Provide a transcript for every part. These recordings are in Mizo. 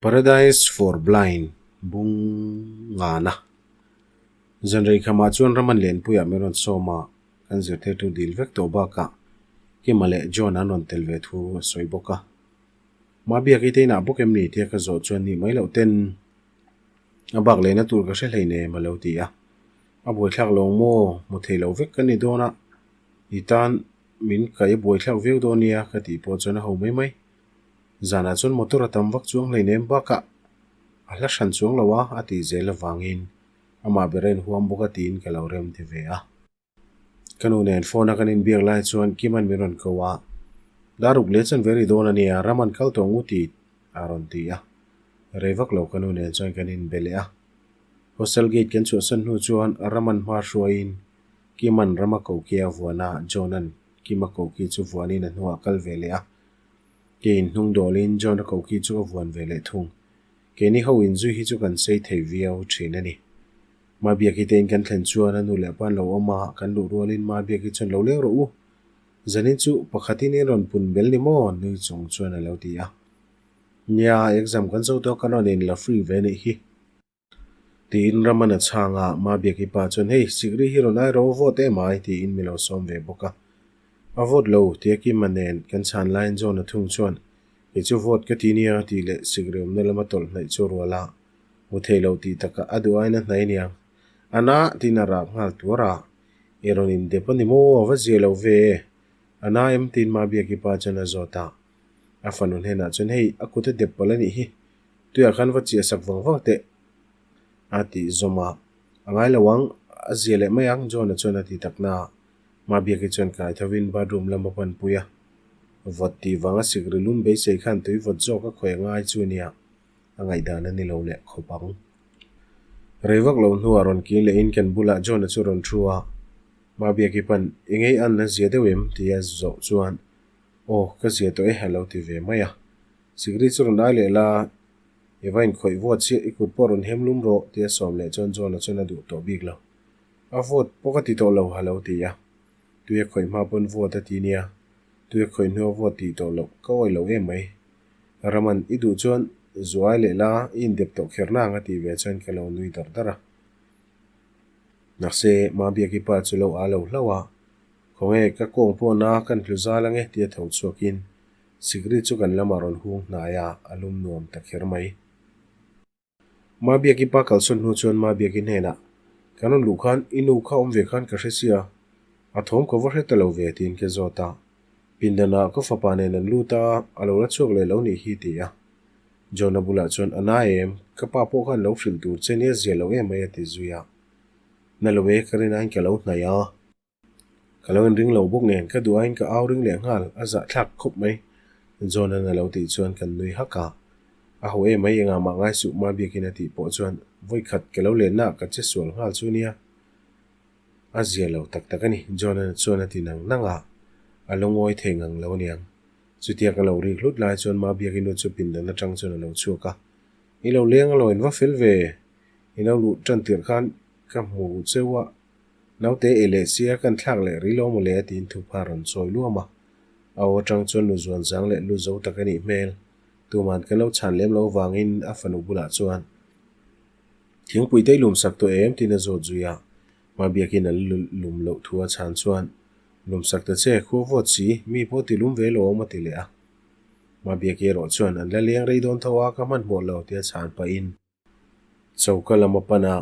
Paradise for Blind bung ngana. Zanrei khamah chuan Raman Lenpuiah min rawn sawm a, kan zirtirtu dil vek tawh bakah Kima leh John an rawn tel ve thu a sawi bawk a. Mabiaki te inah bawk em ni tia ka zawh chuan nih mai loh ten a bak lehna tur ka hre hleinem a lo ti a. A buaithlak lo maw, hmu thei lo vek ka ni dawn a, i tan min kaih a buaithlak viau dawn nia ka tih pawh chuan a ho mai mai. Zanah chuan motor a tam vak chuang hleinem bakah a hla hran chuang lo a, a tih zel avangin amah ber a inhuam bawk a tiin ka lo rem ti ve a. Ka nu nen phone a kan inbiak lai chuan Kiman min rawn ko a, Daruk leh chuan ve ri dawn a nia, ram an kal tawh ngu tih a rawn ti a. Rei vak lo ka nu nen chuan kan inbe leh a. Hostel gate kan chhuahsan hnu chuan ram an hma hruaiin Kiman rama koki a vuan a, John-a'n Kima koki chu vuanin a hnuah a kal ve leh a. Keiin hnung dawlin John-a koki chu ka vuan ve leh thung. Keini ho inzui hi chu kan sei thei viau thin a ni. Mabiaki te in kan thlen chuan a nu leh pa an lo awm a, kan luh rualin Mabiaki chuan lo leng rawh u. Zanin chu pakhatin in rawn pun bel ni maw? nui chung chuan a lo ti a. Nia, exam kan zo tawh a, kan rawn in la free ve nih hi. Tiin Raman a chhang a, Mabiaki pa chuan hei, sikri hi rawn ai ro vote em ai tiin mi lo sawm ve bawk a. A vote lo, tia Kima nen kan chhan laiin John a thung chuan kei chu vote ka ti nia tih leh sikri awmna lama tawlh hnaih chu rual a. Hmu thei lo tih takah a duh aiin a hnai aniang. A na tiin a rak nghal tuar a, I rawn indep a ni maw? A va zia lo ve e. A na em? tiin Mabiaki pa chuan a zawt a. A fanu hnenah chuan hei a kut a dep palh a nih hi, tuiah khan va chiah sak vang vang teh a tih zawm a. A ngai lo ang, a zia leh mai ang John-a chuan a ti tak na a. Mabiaki chuan kai thovin bathroom lam a panpui a. Vawt tih vanga sikri lum beisei khan tui vawt zawk a khawih a ngai chu nia. A ngaihdan a ni lo leh khawp ang. Rei vak lo hnuah rawn kir lehin kan bulah John-a chu rawn thu a, Mabiaki pan i ngei an a zia deuh em? tia zawh chuan Aw, ka zia tawh e a lo ti ve mai a. Sikri chu rawn ai leh la, i va inkhawih vawt chiah, i kut pawh rawn hem lum rawh tia sawm leh chuan John-a chuan a duh tawh bik lo. A vawt pawh ka ti tawh lo a lo ti a. Tui a khawih hma pawn vawt a ti nia, tui a khawih hnua vawt tih tawh loh ka awih lo em mai. Raman, i duh chuan zuai leh la, i indep tawh kher na ang a tih ve chuan ka lo nui dar dar a. Mahse, Mabiaki pa chu lo aa lo hlauh a, Khawnge, ka kawng pawh na kan hlu zal ange tia tho chhuakin sikri chu kan lamah rawn hung hnai a, a lum nuam ta kher mai. Mabiaki pa kalsawn hnu chuan Mabiaki hnenah, Kan rawn luh khan i nu kha awm ve khan ka hre sia, a thawm ka va hre ta lo ve tiin ka zawt a. Pindanah ka fapa nen an lut a, a lo la chhuak leh lo nih hi ti a. John-a bulah chuan, A na em, ka pa pawh khan lo hrilh tur che nia zia lo em mai a ti zui a. Na lo e, ka rin aiin ka lo hnaih a. Ka lo inring lo bawk nen ka duh aiin ka au ring leh nghal, a zahthlak khawp mai. John-a'n a lo tih chuan kan nui hak a. A ho em mai engah mah ngai suh Mabiakin a tih pawh chuan vawikhat ka lo lenna ah ka che sual nghal chu nia. A zia lo tak tak a ni, John-a'n chuan a ti nang nang a, a lungawi thei ngang lo aniang. Chutia ka lo rik hlut lai chuan Mabiakin nu chu pindan atang chuan a lo chhuak a, I lo leng a lo in va fel ve, i lo luh tan tirh khan ka hmu cheu a, Naute ei leh sia kan thlak leh rih lo maw le tiin thupa rawn chawi luam a. A aw atang chuan nu zuan zang leh lu zo tak a nih hmel. Tuman kan lo chhan lem lo avangin a fanu bulah chuan thingpui te i lum sak tawh em tiin a zawt zui a. Hmabiakin a lum loh thu a chhan chuan lum sak ta che, khua vawt si, mi pawh ti lum ve lo awm a ti leh a. Hmabiaki erawh chuan an la leng rei dawn tho a, ka hmanhmawh lo tia chhan pahin Choka lam a pan a,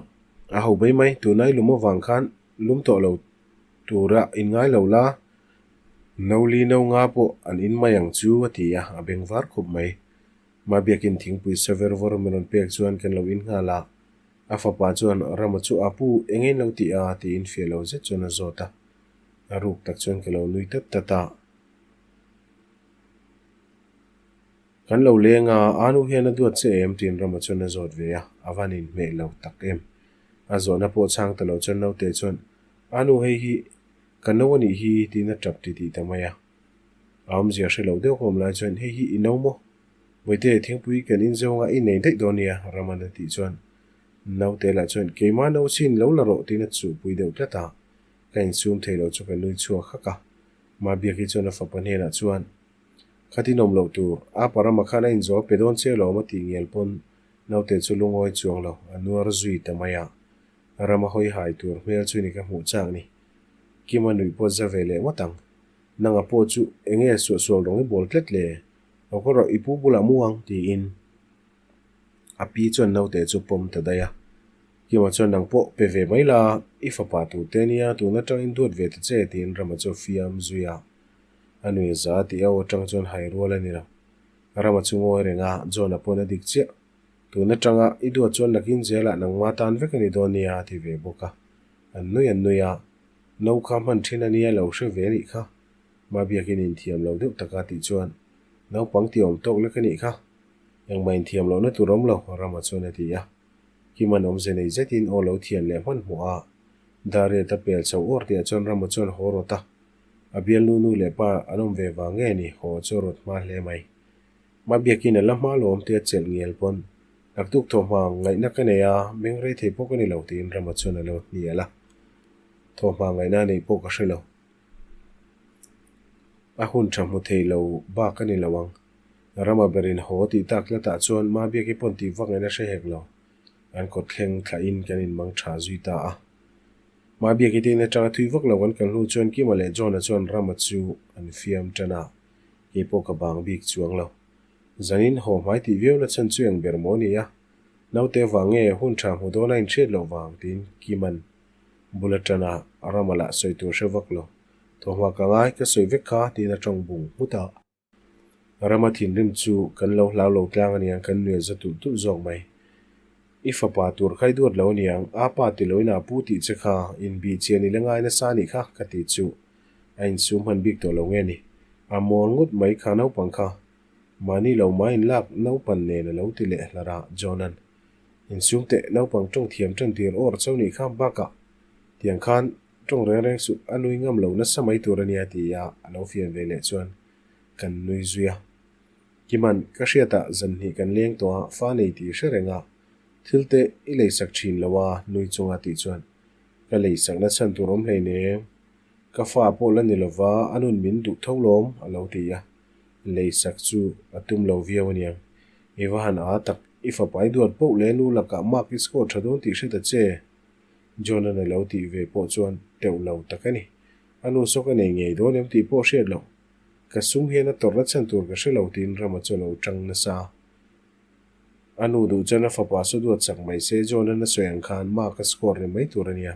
a ho mai mai, tunai lum avang khan lum tawh lo tura inngai lo la, no li no nga pawh an in mai ang chu a ti a, a beng var khawp mai. Mabiakin thingpui sa ver vawr min rawn pek chuan kan lo in nghal a, a fapa chuan Rama chu a pu eng in lo ti a tiin fiah lo zet chuan a zawt a, a ruk tak chuan ka lo nui tat tat a. Kan lo leng a, Anu hian a duat che em? tiin Rama chuan a zawt ve a, a van inhmeh lo tak em. A zawhna pawh chhang ta lo chuan naute chuan, Anu hei hi ka no a nih hi tiin a tap titih ta mai a. A awmzia hre lo deuh ka awm lai chuan, Hei hi i no maw? Bawihte, thingpui kan in zawnga i nei daih dawn nia, Rama'n a tih chuan naute lah chuan, Keimah no chin lo la rawh tiin a chuhpui deuh tlat a, ka insum thei lo chu ka nui chhuak hak a. Mabiaki chuan a fapa hnenah chuan. Khatin awm loh tur, apa rama khan a inzawh a pe dawn che alawm a tih ngial pawn naute chu lungawi chuang lo, a nuar zui ta mai a. Rama hawi hai tur hmel chu ni ka hmuh chak ni. Kima nuih pawh za ve leh ngawt ang. Nanga pawh chu enge suahsual rawng i bawl tlat le? Lo kal rawh i pu bulah mu ang tiin a pi chuan naute chu pawm ta daih a. Kima chuan nang pawh pe ve mai la, i fapa tur te nia tun atangin duat ve ta che tiin Rama chu a fiam zui a. A nui za tih aw atang chuan hai rual a ni lo. Rama chu ngawi reng a, John-a pawn a dik chiah. Tun atanga i duat chuan nakin zelah nangma tan vek a ni dawn nia a ti ve bawk a. An nui an nui a, No kha hman thin a nia lo hre ve nih kha. Mabiakin inthiam lo deuh taka tih chuan naupang ti awm tawk lek a nih kha. Engmah inthiam lohna tur awm lo, Rama chuan a ti a. Kiman awmze nei zetin aw lo thian leh hmanhmawh a. Dariat a pel chho awr tihah chuan Rama chuan haw rawt a. A bialnu nu leh pa an awm ve vang nge ni, haw chu a rawt hma hle mai. Mabiakin a la hma lawm te a chelh ngial pawn naktuk thaw hma ngaihna ka nei a, meng rei thei pawh ka ni lo tiin Rama chuan a lo hnial a. Thaw hma ngaihna a neih pawh ka hre lo. A hun tha hmu thei lo bak a ni lo ang. Rama berin haw tih tak tlatah chuan Mabiaki pawn tih vak ngaihna hre hek lo. An kawt thleng thlahin kan inmang tha zui ta a. Mabiaki te in atanga thui vak lo kan kal hnu chuan Kima leh John-a chuan Rama chu an fiam tan a. Kei pawh ka bang bik chuang lo. Zanin haw hmai tih viau na chhan chu eng ber maw ni a? Naute vang nge hun tha hmu dawn a inhriat loh vang tiin Kima'n bul atan a Rama lah sawi tur hre vak lo. Thawhma ka ngai ka sawi vek kha tiin a tawng bung nghut a. Rama thinrim chu kan lo hlau lo tlang aniang kan nuih za tulh tulh zawk mai. I fapa tur kha i duat lo aniang, a pa ti loin a pu tih che kha inbih chian i la ngai nasa anih kha ka ti chu a insum hman bik tawh lo nge ni? A mawl ngut mai kha naupang kha. Mahni lo mai inlak naupan nen a lo ti leh hlar a, John-a'n. Insum teh naupang tawng thiam tan tir awr cho nih kha bakah tiang khan tawng reng reng suh a nui ngam lo nasa mai tur a nia ti a a lo fian ve leh chuan kan nui zui a. Kiman, ka hriatah zan hnih kan leng tawh a, fa nei tih hre reng a, thil te i leisak thin lo a nui chunga tih chuan ka leisakna chhan tur awm hleinem. Ka fa pawh la ni lova a nun min duh tho lawm a lo ti a, leisak chu a tum lo viau aniang. I va han a tak, i fapa i duat poh leh nu lakah mark i score tha dawn tih hre ta che. John-a'n a lo tih ve pawh chuan teuh lo tak a ni. A nu saw ka nei ngei dawn em tih pawh hriat loh. Ka sum hian a tawrhna chhan tur ka hre lo tiin Rama chu a lo tang nasa. A nu duh chuan a fapa saw duat chak mai se John-a'n a sawi ang khan mark a score ni mai tur a nia.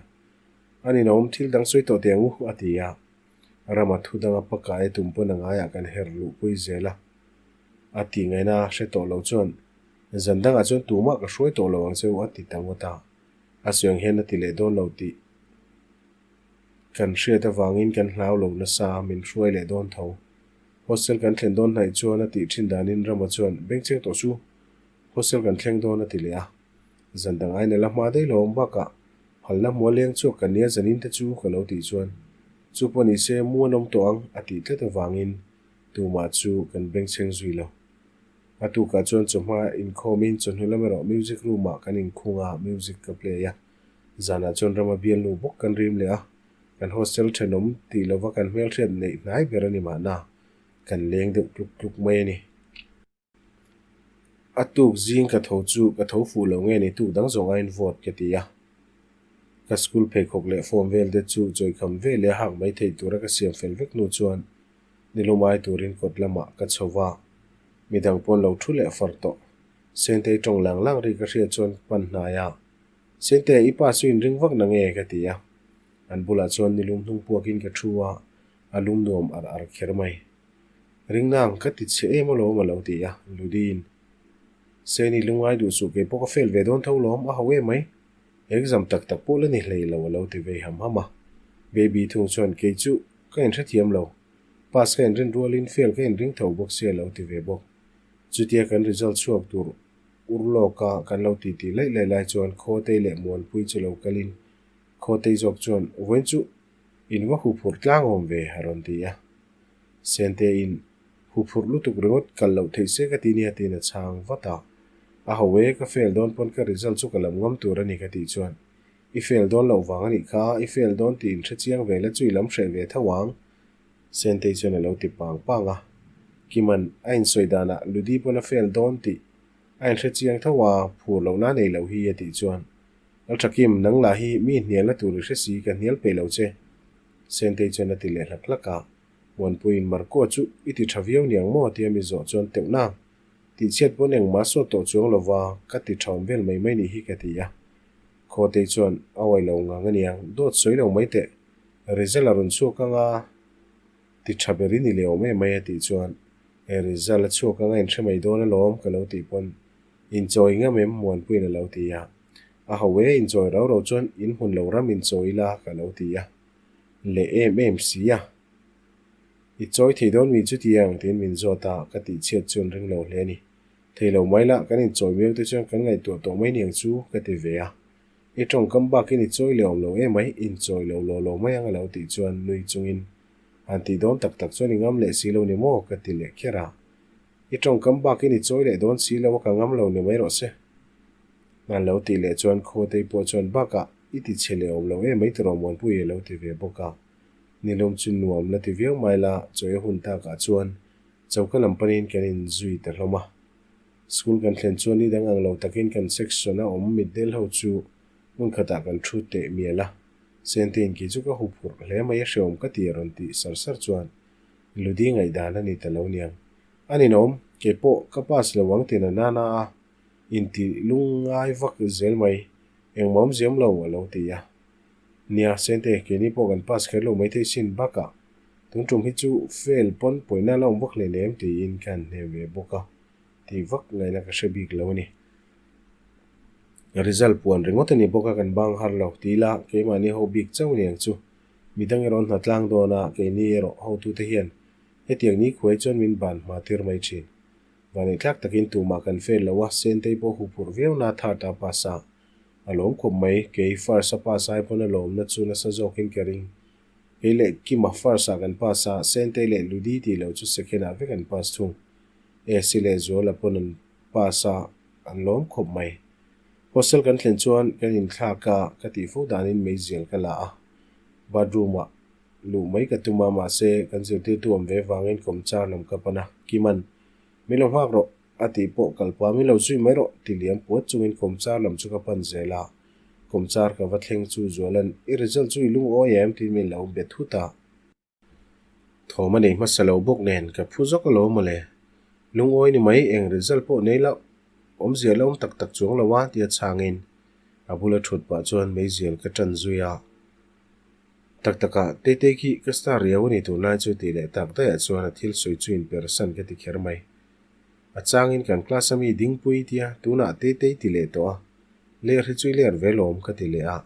A ninawm thil dang sawi tawh teh ang u, a ti a. Rama thu danga pakai tum pawn a ngaiah kan her luhpui zel a. A tih ngaihna hre tawh lo chuan, Zan dangah chuan tumah ka hruai tawh lo ang che u, a ti ta ngawt a. A sawi ang hian a ti leh dawn lo tih kan hriat avangin kan hlau lo nasa, min hruai leh dawn tho. Hostel kan thlen dawn hnaih chuan a tih thin danin Rama chuan, Bengcheng tawh chu, hostel kan thleng dawn, a ti leh a. Zan dang aiin a la hma daih lo awm bakah Halna hmua leng chhuak ka nia zanin te chu ka lo tih chuan chu pawh ni se mu an awm tawh ang a tih tlat avangin tumah chu kan bengchheng zui lo. A tukah chuan chawhma inkhawmin chawhnu lam erawh music room ah kan inkhung a, music ka play a. Zanah chuan rama bialnu bawk kan rim leh a, kan hostel thenawm tih lova kan hmelhriat neih hnai ber a ni mahna kan leng deuh tluk tluk mai a ni. A tuk zing ka tho chu ka tho fuh lo nge ni tuk dang zawng aiin vote ka ti a. Ka school pheikhawk leh form vel te chu chawikham ve leh a hak mai theih tura ka siam fel vek hnu chuan nilumai turin kawt lamah ka chho va. Midang pawn lo thu leh far tawh. Sentei tawng lang lang ri ka hriat chuan pan hnai a, Sente, i pa chu inring vak na nge? ka ti a. An bulah chuan nilum hnung puakin ka thu a, a lum nuam ar ar kher mai. Ringnang, ka ti chhe em alawm a lo ti a, Ludiin. Seni lungai duh suh kei pawh ka fail ve dawn tho lawm, a ho em mai. Exam tak tak pawh la ni hlei lo a lo ti vei ham ham a. Baby thung chuan kei chu ka inhrethiam lo, pass ka inrin rualin fail ka inring tho bawk sia a lo ti ve bawk. Chutia kan result chhuak tur ur lawka kan lo ti tih laih laih lai chuan Khawtei leh Muanpui chu lo kalin Khawtei zawk chuan vawiin chu in va huphurh tlang awm ve a rawn ti a. Sente in huphurh lutuk ringawt kal loh theih se ka ti nia tiin a chhang vat a. A ho e, ka fail dawn pawn ka result chu ka lam ngam tur a ni ka tih chuan i fail dawn loh vang a nih kha, i fail dawn tih in hre chiang ve la chu i lam hreh ve tho ang Sentei chuan a lo ti pang pang a. Kima'n a insawi danah Ludi pawn a fail dawn tih a inhre chiang tho a, phur lohna a nei loh hi a tih chuan, Lalthakim, nang lah hi mi hnialna tur i hre si, ka hnial peih lo che. Sentei chuan a ti leh hlak hlak a. Muanpuiin Marco chu i ti tha viau niang maw tia mi zawh chuan teuh nang. Tihchhiat pawn engmah sawt tawh chuang lova ka ti tha awm vel mai mai nih hi ka ti a. Khawtei chuan a uai lo ngang aniang, dawt sawi lo mai teh. Result a rawn chhuak anga ti tha ber i ni leh awm em mai a tih chuan e result a chhuak anga inhre mai dawn alawm ka lo tih pawn inchawi ngam em Muanpuiin a lo ti a. A ho e inchawi rau rau chuan in hmun lo ram inchawi ila ka lo ti a. Leh em em si a. I chawi thei dawn mi chutiang tiin min zawt a, ka tihchhiat chuan ring lo hle a ni. Thei lo mai lah kan inchawi miau te chuan kan ngaihtuah tawh mai niang chu ka ti ve a. I tawngkam bakin i chawi leh awm lo emai, inchawi lo law law mai ang a lo tih chuan nui chungin han tih dawn tak tak chuan i ngam leh si lo ni maw ka ti leh kher a. I tawngkam bakin i chawi leh dawn si lo a ka ngam lo ni mai rawh se. An lo tih leh chuan Khawtei pawh chuan bakah i ti chhe leh awm lo emai tiraw Muanpui a lo ti ve bawk a. Nilum chu nuam la ti viau mai la, chawi a hun takah chuan choka lam panin kan inzui ta hlawm a. School kan thlen chuan ni dang ang lo takin kan section a awm mitdel ho chu hmun khatah kan thu teh mial a. Sente in kei chu ka hu phurh hle mai a hreawm ka ti a rawn tih sar sar chuan Ludi ngaihdan a ni ta lo niang. A ninawm, kei pawh ka pass lo ang tina nana a inti lungngai vak zel mai, engmah awmziam lo a lo ti a. Nia, Sente, keini pawh kan pass kher lo maithei sin bakah tun tum hi chu fail pawn pawina la awm vak hle lem tiin ka han hnem ve bawk a, tih vak ngaihna ka hre bik lo a ni. Result puan ringawt a ni bawk a kan bang har lo ti ila keimahni ho bik chauh niang chu midang erawh an hna tlang dawn a, keini erawh hotute hian hetiang ni khuai chuan min ban hma tir mai thin. Vaneihthlak takin tumah kan fail lo a, Sentei pawh huphurh viau na third a pass a. A lawm khawp mai, kei first a pass ai pawn a lawmna chu nasa zawkin ka ring. Kei leh Kima first ah kan pass a, Sentei leh Ludi tih loh chu second ah vek an pass thung. Esi leh Zuala pawn an pass a, an lawm khawp mai. Hostel kan thlen chuan kan inthlak a, ka tih fo danin meizial ka la a. Bathroom ah luh mai ka tum a, mahse kan zirtirtu awm ve vangin kawmchar lam ka pan a, Kima'n, Min lo nghak rawh. A tih pawh kalpa min lo zui mai rawh ti liam puat chungin kawmchar lam chu ka pan zel a. Kawmchar ka va thleng chu Zuala'n i result chu i lungawi em tiin min lo be thut a. Thawm a nei hmasa lo bawk nen ka phu zawk alawm mawle. Lungawi ni mai eng result pawh nei loh awmzia la awm tak tak chuang lo a tia chhangin a bula thut pah chuan meizial ka tan zui a. Tak takah Teitei khi ka star riau a ni tunlai chu tih leh tak daihah chuan a thil sawi chu inpersan ka ti kher mai. A changin kan class a mi dingpui tia tunah Teitei ti leh tawh a, ler hi chu i ler ve lawm ka ti leh a,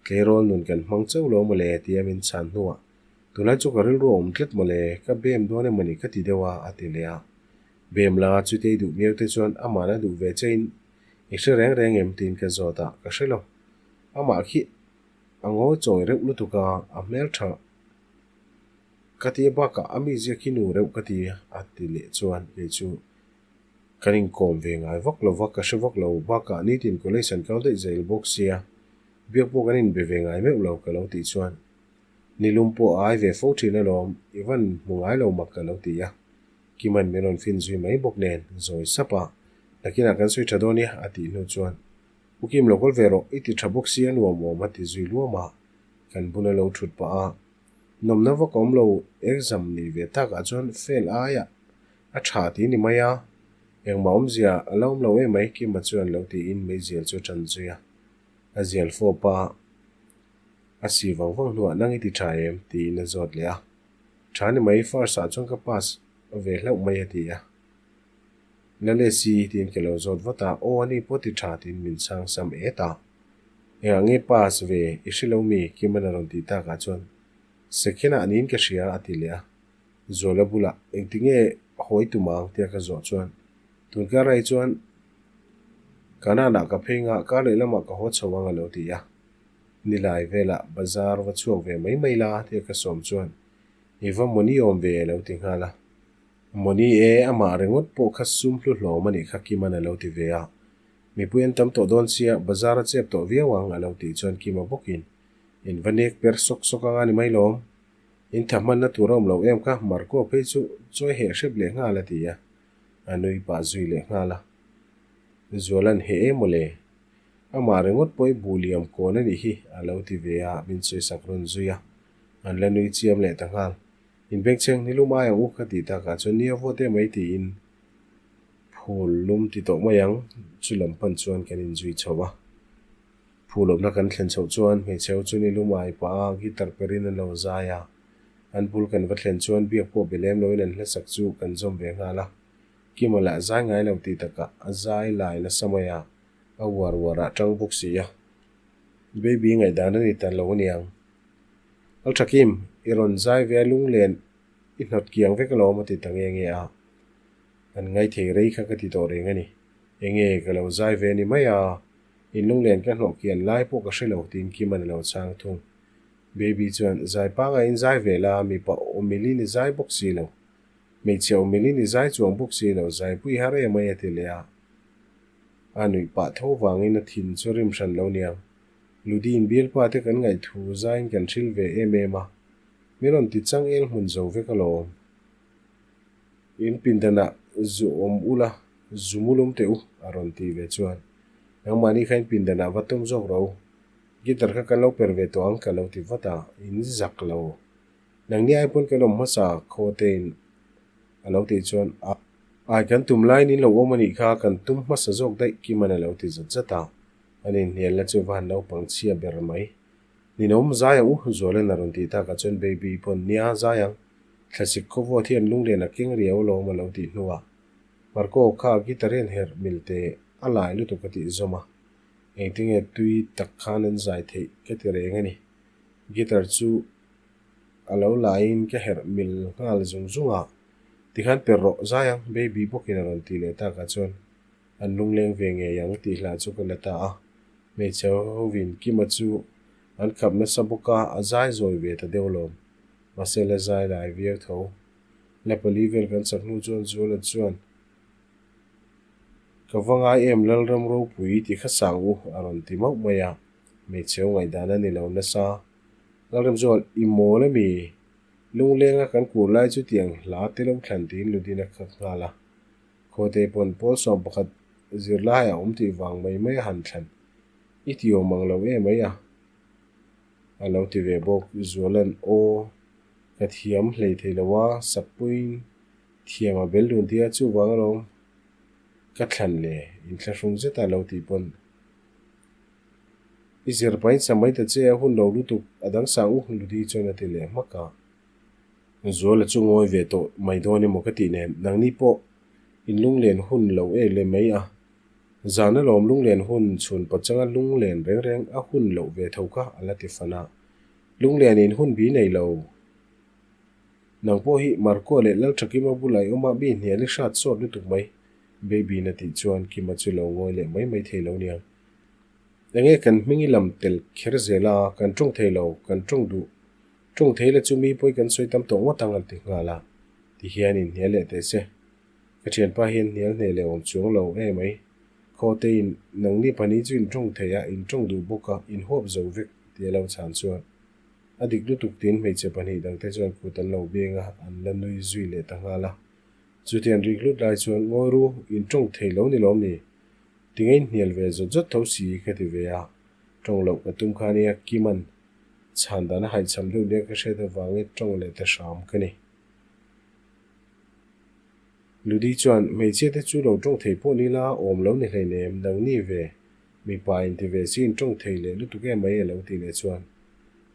tleirawl nun kan hmang chauh lo mawle tia min chhan hnuah tunlai chu ka rilru a awm tlat mawle ka bem dawn emawni ka ti deuh a a ti leh a. Bem la chutei duh miau te chuan amahna duh ve chein i hre reng reng em tiin ka zawt a, ka hre lo. Amah khi a ngawi chawi reuh lutuk a, a hmel tha Ka ti a bakah a mizia khi nu reuh ka ti a ti leh chuan kei chu kan inkawm ve ngai vak lo va, ka hre vak lo bakah nitin college an kal daih zel bawk sia, biak pawh kan inbe ve ngai meuh lo ka lo tih chuan nilum pawh a ai ve fo thin alawm, i van hmu ngai lo mak ka lo ti a, Kima'n min rawn fin zui mai bawk nen zawi sap a, nakinah kan sawi tha dawn nia a tih hnu chuan U Kim lo kawl ve rawh, i ti tha bawk sia nuam awm a ti zui luam a, kan bula lo thut pah a. Nawmna vak awm lo exam nei ve takah chuan fail aiah a tha tih ni mai a, engmah awmzia a la awm lo emai Kima chuan lo tiin meizial chu a tan zui a. A zial fawp a, a si vang vang hnuah nang i ti tha em? tiin a zawt leh a. Tha ni mai, first ah chuan ka pass ve hlauh mai a ti a. Lalesi tiin ka lo zawt vat a, aw ani pawh ti tha tiin min chhang sam et a. Engah nge pass ve i hre lo mi? Kiman a rawn tih takah chuan Second ah niin ka hria a ti leh a. Zuala bulah engti nge hawi tum ang tia ka zawh chuan Tunkar rai chuan Kanan ah ka phei nga kar leh lamah ka haw chho ang a lo ti a. Nilai velah bazar va chhuak ve mai mai la tia ka sawm chuan I va mawni awm ve a lo ti nghal a. Mawni e amah ringawt pawh kha sum hlu hlawm a nih kha Kiman a lo ti ve a. Mipui an tam tawh dawn sia, bazar a chep tawh viau ang a lo tih chuan Kima bawkin, In va nek per sawk sawk anga ni mai lawm. In tha hmanna tur a awm lo em kha, Marco phei chu chawi heh hrep leh nghal a ti a, a nui pah zui leh nghal a. Zuala'n heh em mawle? Amah ringawt pawh i buh liam kawn a nih hi a lo ti ve a, min sawisak rawn zui a, an la nui chiam leh ta nghal. Inbengchheng ni lum ai ang u ka tih takah chuan nia vawt em mai tiin phul lum ti tawh mai ang, chu lam pan chuan kan inzui chho a. Phul awmna kan thlen chhoh chuan hmeichhe ho chu ni lum ai pah a guitar perin an lo zai a, an bul kan va thlen chuan biak pawh be lem loin an hlasak chu kan zawm ve nghal a. Kima lah zai ngai lo tih takah a zai lai nasa mai a, a uar uar ah tang bawk si a. Baby ngaihdan a ni tan lo aniang. Lalthakim, i rawn zai ve a lunglen i hnawt kiang vek alawm a ti ta nge nge a. An ngaithei rei kha ka ti tawh reng a ni. Enge ka lo zai ve a ni mai a, in lunglen ka hnawh kian lai pawh ka hre lo tiin Kima'n a lo chhang thung. Baby chuan, Zai pangaiin zai ve la, mipa awmilin i zai bawk si lo. Hmeichhe awmilin i zai chuang bawk si lo, zaipui har em mai a ti leh a. A nuih pah tho vangin a thin chu rim hran lo niang. Ludiin bialpa te kan ngaihthu zaiin kan hril ve em em a, min rawn ti chang el hmun zo vek alawm. In pindanah zu awm ula, zu mulum teh u, a rawn ti ve chuan. Nangmahni kha in pindanah va tawm zawk rawh u. Guitar kha kan lo per ve tawh ang ka lo ti vat a, in zak lo. Nangni ai pawn kan awm hmasa khaw tein a lo tih chuan a ai kan tum laiin in lo awm a nih kha kan tum hmasa zawk daih Kiman a lo ti zat zat a, an inhnialna chu va han naupang chhia ber mai. Ninawm zai ang u Zualan a rawn tih takah chuan Baby pawn nia zai ang, thlasik khawvawt hian lunglen a keng riau alawm a lo tih hnuah Marco kha guitar hian herh mil teh a lai lutuk a tih zawm a, engtinge tui tak khan an zai theih ka ti reng a ni. Guitar chu a lo laiin ka herh mil nghal zung zung a, tikhan per rawh zai ang baby bawkin a rawn ti leh takah chuan an lungleng ve ngei ang tih hla chu ka la ta a, hmeichhe hovin Kima chu an khap nasa bawk a, a zai zawi ve ta deuh lawm, mahse la zai lai viau tho. La pali vel kan chak hnu chuan Zuala chuan Ka va ngai em Lalram ropui ti kha sang u a rawn ti mauh mai a, hmeichhe ho ngaihdan a ni lo nasa. Lalrem chuan i mawl a mi? Lunglenga kan kur lai chu tiang hla te lo thlan tiin Ludin a khak nghal a. Khawte pawn pawl 11 zirlai a awm tih vang mai mai a han thlan. I ti awm ang lo em mai a? A lo ti ve bawk. Zuala'n aw ka thiam hlei thei lo a, sakpuiin thiam a bel dun tia chuvang alawm ka thlan le inthlahrung zeta lo tih pawn I zir pahin sa mai ta che a hun lo lutuk a dang sang u Ludi chuan a ti leh hmak a. Zuala chu ngawi ve tawh mai dawn emaw ka tih nen nangni pawh in lunglen hun lo e le mai a. Zan alawm lunglen hun chhun pachanga lunglen reng reng a hun loh ve tho kha a la ti fan a. Lunglen in hun bi nei lo. Nang pawh hi Marco leh Lalthakima bulah i awm a, mi hnial i hrat sawt lutuk mai, Baby-in a tih chuan Kima chu lo ngawi leh mai mai thei lo niang. Enge kan hming i lam tel kher zel a, kan tawng thei lo, kan tawng duh. Tawng thei la chu mi pawi kan sawi tam tawh ngawt ang a ti nghal a, ti hian in hnial leh teh se. Ka thianpa hian hnial hneh leh awm chuang lo e mai. Khawtein nangni pahnih chu in tawng thei a, in tawng duh bawk a, in huap zo vek, ti a lo chhan chuan. A dik lutuk tiin hmeichhe pahnih dangte chuan kut an lo beng a, an la nui zui leh ta nghal a. Chutiang rik hlut lai chuan ngawi ru, in tawng thei lo ni lawm ni? Tinge in hnial ve zawt zawt tho si ka ti ve a, tawng loh ka tum kha nia Kiman chhan dan a haihchham deuh nia ka hriat avangin tawng leh ta hram ka ni. Ludi chuan hmeichhia te chu lo tawng thei pawh ni la, awm lo ni hleinem, nangni ve, mipa inti ve si in tawng thei leh lutuk em mai a lo tih leh chuan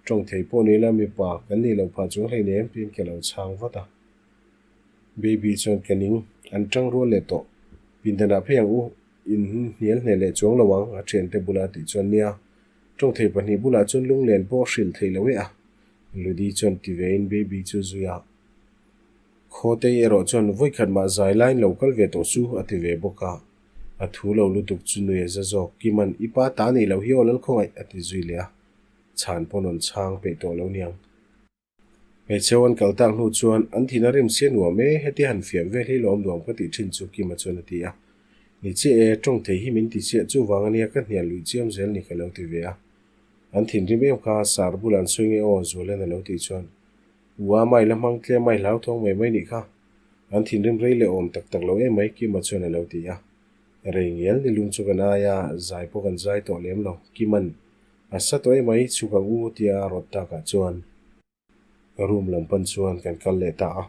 tawng thei pawh ni la mipa kan nih loh phah chuang hleinem tiin ka lo chhang vat a. Baby chuan ka ning, an tang rual leh tawh. Pindanah phei ang u, in hnial hneh leh chuang lo ang, a thiante bula tih chuan nia. Tawng thei pahnih bulah chuan lunglen pawh hrilh theih lo e a. Ludi chuan ti vein Baby chu zui a. Khawtei erawh chuan vawikhat mah zai laiin lo kal ve tawh su, a ti ve bawk a. A thu lo lutuk chu nui a za zawk. Kiman, i pa ta nih loh hi aw Lalkhawngaih, a ti zui leh a. Chhan pawn rawn chhang peih tawh lo niang. Hmeichhe an kal tak hnu chuan an thin a rim sia nuam e, hetia han fiam vel hi lawm nuam ka tih thin chu Kima chuan a ti a. Ni chiah e, tawng thei hi min ti chiah chuvang ania ka hnial luih chiam zel ni ka lo ti ve a. An thinrim em kha sar bulah an sawi nge aw Zualan a lo tih chuan. U a mai la hmang tlem a i hlauthawng mai mai nih kha. An thinrim rei leh awm tak tak lo em mai Kima chuan a lo ti a. Rei ngial ni lum chu kan ai a, zai pawh kan zai tawh lem lo. Kima'n a sa tawh em mai chhuk ang u tia a rawt takah chuan room lam pan chuan kan kal leh ta a.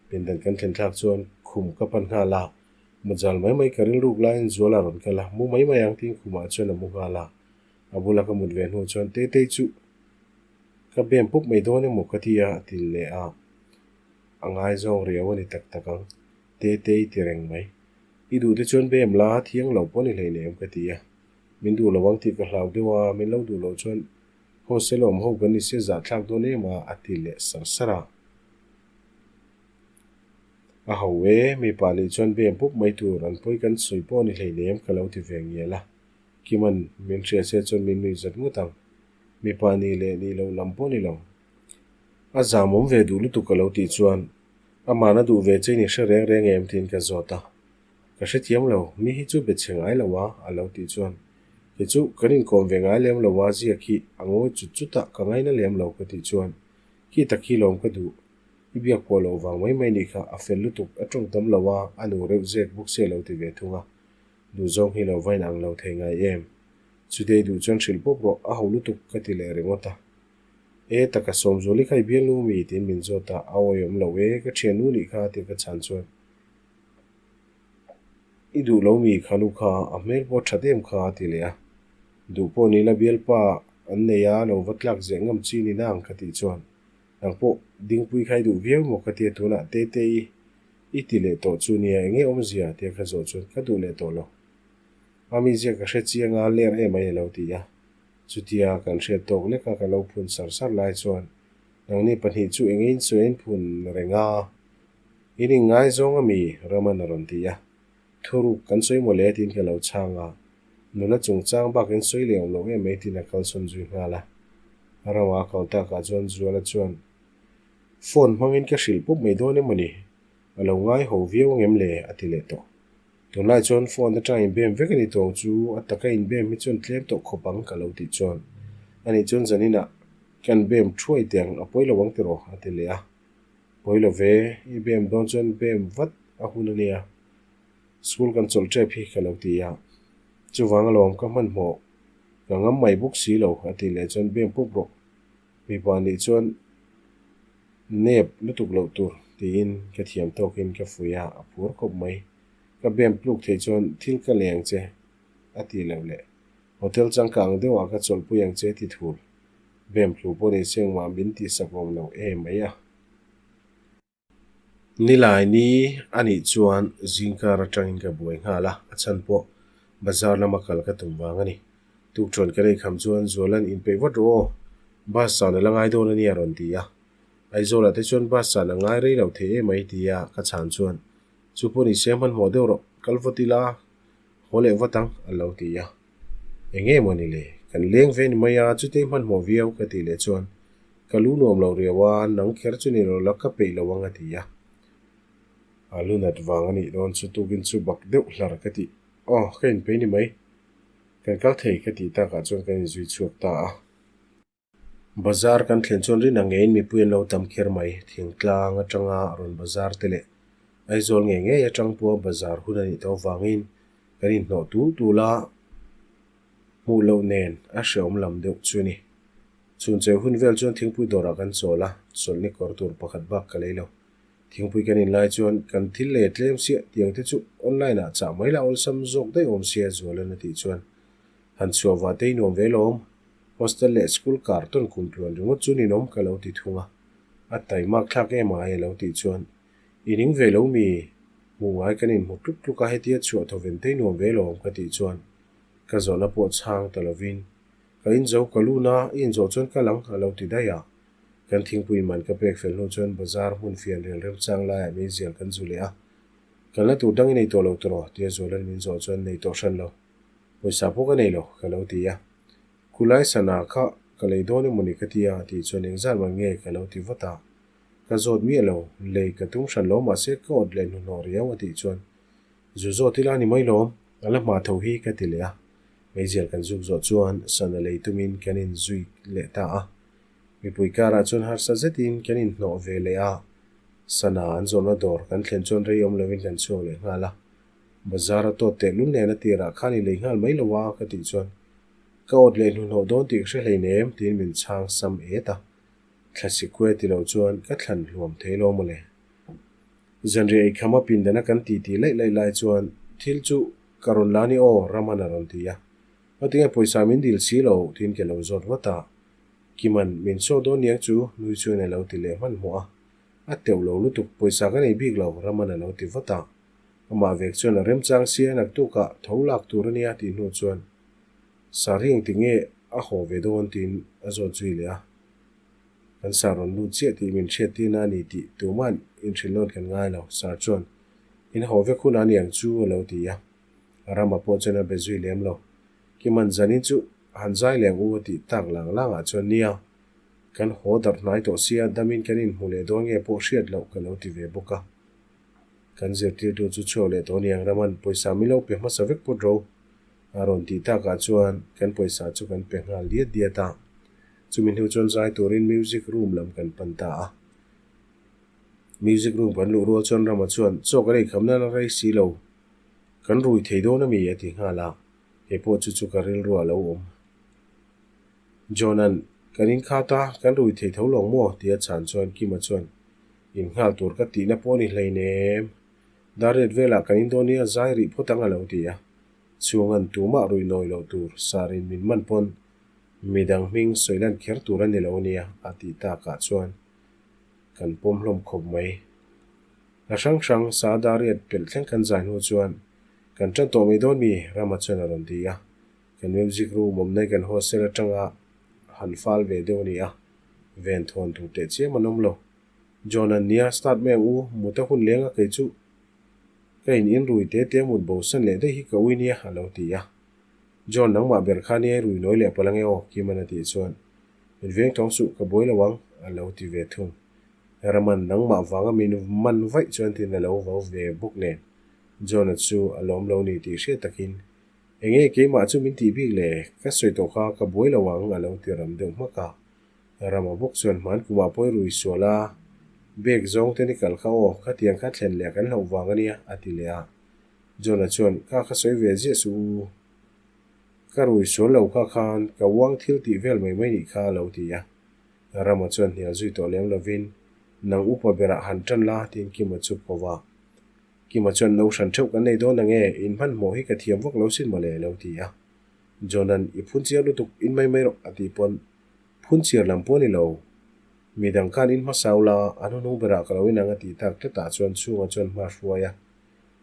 Pindan kan thlen thlak chuan khum ka pan nghal a, mujal mai mai ka rilruk laiin Zuala rawn kal a, mu mai mai ang tiin khumah chuan a mu nghal a. A bula ka mut ve hnu chuan Tetei chu ka bem pup mai dawn emaw ka ti a, a ti leh a. A ngaizawng riau a ni tak tak ang, Tetei ti reng mai. I duh te chuan bem la thiang lo pawh ni hleinem ka ti a. Min duh lo ang tih ka hlau deuh a, min lo duh loh chuan hostel awm ho kan ni sia zahthlak dawn em a, a ti leh sar sar a. A ho e, mipa nih chuan bem pup mai tur an pawi kan sawi pawh ni hleinem ka lo ti ve ngial a. Kiman min hria se chuan min nuih zat ngawt ang. Mipa nih leh nih loh lam pawh ni lo. A zam awm ve duh lutuk ka lo tih chuan amahna duh ve che in i hre reng reng em tiin ka zawt a. Ka hrethiam lo, mi hi chu be chhe ngai lo a, a lo tih chuan kei chu kan inkawm ve ngai lem lo a ziak hi a ngawi chut chut a, ka ngaina lem lo ka tih chuan khi tak hi lawm ka duh, i biak pawh loh vang mai mai nih kha a fel lutuk, a tawng tam lo a, a nu reuh zek bawk sia lo ti ve thung a. Duhzawng hi lo va inang lo thei ngai em? Chutei duh chuan hrilh pawp rawh, a ho lutuk ka ti leh ringawt a. E taka Sawmzuali kha i bialnu mi? tiin min zawt a, a awihawm lo e, ka thiannu nih kha tia ka chhan chuan I duh lo mi kha nu kha, a hmel pawh that em kha a ti leh a. Duh pawh ni la bialpa an nei a, lo va tlak zeh ngam chi ni nang ka tih chuan nang pawh Dingpui kha i duh viau maw ka tia tunah Tetei I ti leh tawh chu nia enge awmzia tia ka zawh chuan ka duh leh tawh lo. A mizia ka hre chiang a, ler em ai a lo ti a. Chutia kan hriat tawk lek a ka lo phun sar sar lai chuan nangni pahnih chu enge in sawi in phun reng a, in inngaizawng a mi? Raman a rawn ti a. Thuruk kan sawi maw le tiin ka lo chhang a, nula chungchang bak in sawi leh awm lo em mai tiin a kalsawn zui nghal a. Rama a kal takah chuan Zuala chuan Phone hmangin ka hrilh pup mai dawn emaw ni? A lo ngai ho viau angem le? a ti leh tawh. Tunlai chuan phone atang inbem vek a ni tawng chu a taka inbem hi chuan tlem tawh khawp ang ka lo tih chuan ani chuan zaninah kan bem thuai teh ang a pawi lo ang tiraw? a ti leh a. Pawi lo ve, i bem dawn chuan bem vat a hun a nia. School kan chawlh tep hi ka lo ti a. Chuvang alawm ka hmanhmawh ka ngam mai bawk si lo a ti leh chuan bem pup rawh. Mipa nih chuan nep lutuk loh tur tiin ka thiam tawkin ka fuih a, a phur khawp mai. Ka bem tluk theih chuan thil ka leng che a ti loh leh hotel changkang deuhah ka chawlhpui ang che ti thul. Bem tlu pawh ni se engmah min tihsak awm lo em mai a. Nilai ni a nih chuan zingkar atangin ka buai nghal a, a chhan pawh bazar lama kal ka tum vang a ni. Tukṭhuan ka lei kham chuan Zuala'n inpeih vat rawh aw, bus san a la ngai dawn a nia a rawn ti a. Aizawlah te chuan bus san a ngai rei lo thei em mai ti a ka chhan chuan chu pawh ni se hmanhmawh deuh rawh, kal vat ila haw leh vat ang a lo ti a. Eng nge maw ni le? Kan leng ve ni mai a, chutei hmanhmawh viau ka tih leh chuan ka lu nuam lo riau a, nang kher chu ni lo la ka peih lo ang a ti a. A lu nat vang a nih dawn chu tukin chu bak deuh hlar ka tih. Aw, ka inpei ni mai. Kan kal thei ka tih takah chuan kan inzui chhuak ta a. Bazar kan thlen chuan rin ang ngeiin mipui an lo tam kher mai. Thingtlang atanga rawn bazar te leh Aizawl ngei ngei atang pawha bazar hun a nih tawh avangin kan inhnawh tul tul a, hmuh loh nen a hreawm lam deuh chu a ni. Chhuncheu hun vel chuan thingpui dawrah kan chawl a, chawlhni kawr tur pakhat bak ka lei lo. Thingpui kan inlai chuan kan thil lei a tlem siah tiang te chu online ah chah mai lah awlsam zawk daih awm sia Zualan a tih chuan han chhuah vah te i nuam ve lawm. Hostel leh school kar tawn kum tluan ringawt chu ninawm ka lo ti thung a, a taimak thlak em ai a lo tih chuan i ning ve lo mi? Hmuh ngai kan inhmu tluk tluk a hetia chhuah thawven te i nuam ve lawm ka tih chuan ka zawhna pawh chhang ta lovin ka inzo ka lun a, i inzawh chuan ka lang a lo ti daih a. Kan thingpui man ka pek fel hnu chuan bazar hmun fian rel remchang laiah meizial kan zu leh a, Kalna tur dang i nei tawh lo tawh tia Zualan min zawh chuan nei tawh hran lo. Pawisa pawh ka nei lo, ka lo ti a. Khulai sana kha ka lei dawn emaw ni ka ti a tih chuan engzat man nge ka lo ti vat a. Ka zawt miah lo, lei ka tum hran lo mahse ka awt leh hnuhnawh riau a tih chuan zu zawt ila ni mai lawm, a la hma tho hi ka ti leh a. Meizial kan zuk zawh chuan sana lei tumin kan inzui leh ta a. Mipui karah chuan harsa zetin kan inhnawh ve leh a, sana an zawrhna dawr kan thlen chuan rei awm lovin kan chhuak leh nghal a. Bazar a tawt teh lun nen a tirah khan i lei nghal mai lo a ka tih chuan ka awt leh hnuhnawh dawn tih ka hre hleinem tiin min chhang sam et a. Thlasik-kuai ti lo chuan ka thlan hluam thei lo mawle. Zanriah eikhama pindana kan ti tih laih laih lai chuan thil chu ka rawn la ni aw Raman a rawn ti a. Ngatinge pawisa min dil si lo tiin ka lo zawt vat a. Kiman min saw dawn niang chu nui chuan a lo ti leh hmanhmawh a. A teuh lo lutuk pawisa ka nei bik lo Raman a lo ti vat a. Amah vek chuan a remchang sia naktukah tho lak tur a nia tih hnu chuan Sar hi engtik nge a haw ve dawn tiin a zawt zui leh a. Kan sar rawn lut chiah tih min hriat tirna a ni tih tuma'n inhrilh nawn kan ngai lo. Sar chuan, In haw vek hunah a ni ang chu a lo ti a. A ramah pawh chuan a be zui lem lo. Kiman zanin chu han zai leh ang u a tih tak lang langah chuan nia, kan haw darh hnai tawh sia damin kan inhmu leh dawn nge pawh hriat loh ka lo ti ve bawk a. Kan zirtirtu chu chhuak leh tawh niang Raman pawisa min lo pe hmasa vek pawt ro. A rawn tih takah chuan kan pawisa chu kan pe nghal diat diat a. Chumi hnu chuan zai turin music room lam kan pan ta a. Music room kan luh rual chuan Rama chuan chaw kan eikhamna la rei si lo. Kan rui thei dawn a mi? a ti nghal a. Kei pawh chu chu ka rilru a lo awm. John-a'n, Kan inkhat a, kan rui thei tho lawng maw? tia chhan chuan Kima chuan, Innghal tur ka tihna pawh a ni hleinem. Dar riat velah kan in dawn nia zai rih phawt ang a lo ti a. Chhunga'n tumah rui nawi loh tur sarin min man pawn midang hming sawi lan kher tur a ni lo nia a tih takah chuan kan pawm hlawm khawp mai. Hla hrang hrang sa dar riat pelh thleng kan zai hnu chuan kan tan tawh mai dawn mi Rama chuan a rawn ti a. Kan music room awmna hi kan hostel atanga han fal ve deuh a ni a, ven thawn tur teh chiam an awm lo. John an nia start mai ang u, mut a hun leng a kei chu ka in in rui te te mut bo san leh daih hi ka ui nia a lo ti a. John nangmah ber kha nia i rui nawi leh palh ange aw Kim-an a tih chuan min veng thawng suh ka buai lo ang a lo ti ve thung. Raman nangmah vanga min man vaih chuan tin a lo vau ve bawk nen John-a chu a lawm lo ni tih hriat takin enge keimah chu min tih bik le ka sawi tawh kha ka buai lo ang a lo ti ram deuh hmak a. Rama bawk chuan hman kumah pawh i rui sual a, bag zawng te ni kal kha aw, khatiang kha thlen leh kan hlauh vang a nia, a ti leh a. John-a chuan, Ka kha sawi ve ziah suh u, ka rui sual lo kha khan ka uang thil tih vel mai mai nih kha a lo ti a. Rama chuan hnial zui tawh lem lovin, Nang upa berah han tan la, tiin Kima chu ko va. Kima chuan, No hran theuh kan nei dawn ange, in hmanhmawh hi ka thiam vak lo sin mawle, a lo ti a. John-a'n, I phun chiar lutuk, in mai mai rawh, a tih pawn, Phunchiar lam pawh a ni lo. Mi dang khan in hmasau la, a hnuhnung berah ka lo inang a tih tak tlatah chuan chhunga chuan hma hruai a.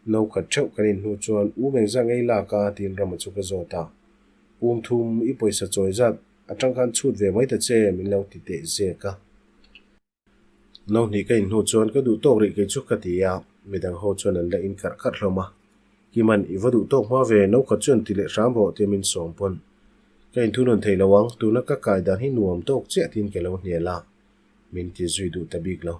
No khat theuh kan inhnu chuan um engzah ngei lak a tiin Rama chu ka zawt a. Um thum i pawisa chawi zat atang khan chhut ve mai ta che min lo ti teh zek a. No hnih ka inhnu chuan ka duh tawk rih kei chu ka ti a, midang ho chuan an la in karh karh hlawm a. Kiman, i va duh tawk hma ve, no khat chuan ti leh hram rawh tia min sawm pawn. Ka inthunawn thei lo ang, tuna ka kai dan hi nuam tawk chiah tiin ka lo hnial a, min ti zui duh ta bik lo.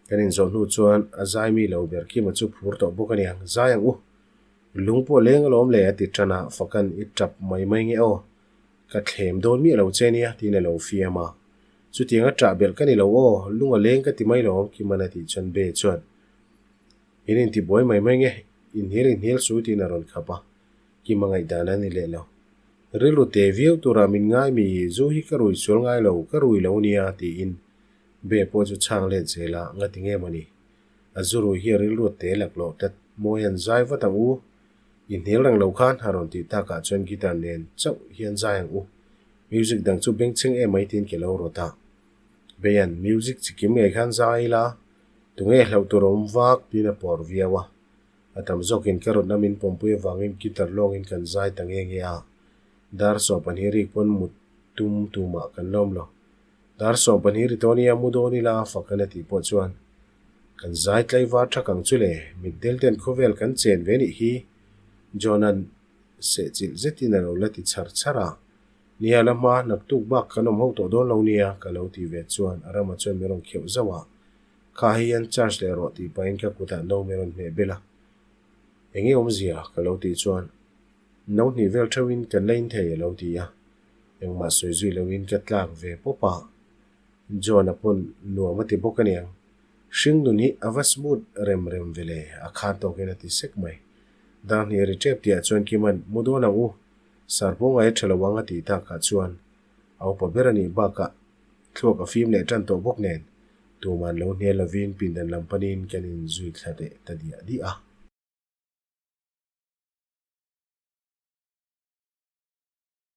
Kan inzawh hnu chuan a zai mi lo ber Kima chu phur tawh bawk a niang, zai ang u. Lung pawh leng alawm le a ti tan a, Fakan i tap mai mai nge aw. Ka thlem dawn miah lo che nia tiin a lo fiam a. Chutiang a ṭah belh ka ni lo aw, lung a leng ka ti mai lo awm Kiman a tih chuan Be chuan In intibuai mai mai nge, inhnial inhnial su tiin a rawn khap a, Kima ngaihdan a ni leh lo. Rilru te viau turah min ngai mi, zu hi ka rui sual ngai lo, ka rui lo nia tiin Be pawh chu chhang let zel a, ngati nge maw ni? A zu rui hi a rilru a te laklawh tlat, mawi an zai vat ang u, I hnial reng lo khan a rawn tih takah chuan guitar nen chauh hian zai ang u. Music dang chu bengchheng em mai tiin ke lo rawt a. Beian, music chi kim ngei khan zai ila, tunge hlauh tur a awm vak tiin a pawr viau a. A tam zawkin ka rawtna min pawmpui avangin guitar lawngin kan zai ta nge nge a. Dar 12 rik pawn mut tum tumah kan lawm lo. Dar 12 ri tawn nia mu dawn ila fak an a tih pawh chuan Kan zai tlaivar thak ang chu le, mitdel ten khawvel kan chen ve nih hi, John-a'n sehchilh zetin a lo la ti chhar chhar a. Nia la hma, naktuk bak kan awm ho tawh dawn lo nia, ka lo ti ve chuan a rama chuan min rawn kheuh zauh a. Kha hei hian charge leh rawh tih pahin ka kutah no min rawn hmeh bel a. Enge awmzia? ka lo tih chuan no hnih vel theuhin kan la in thei a lo ti a. Engmah sawi zui loin ka tlak ve pawp a. John-a pawn nuam a ti bawk aniang. Hringnun hi a va smooth rem rem ve le, a khan tawkin a ti sek mai. Darhnih a ri tep tihah chuan Kima'n, Mu dawn ang u, Sarpawnga hi tha lo ang a tih takah chuan a upa ber a nih bakah thluak a fim leh tan tawh bawk nen tuman lo hnial lovin pindan lam panin kan inzui thla leh ta diah diah a.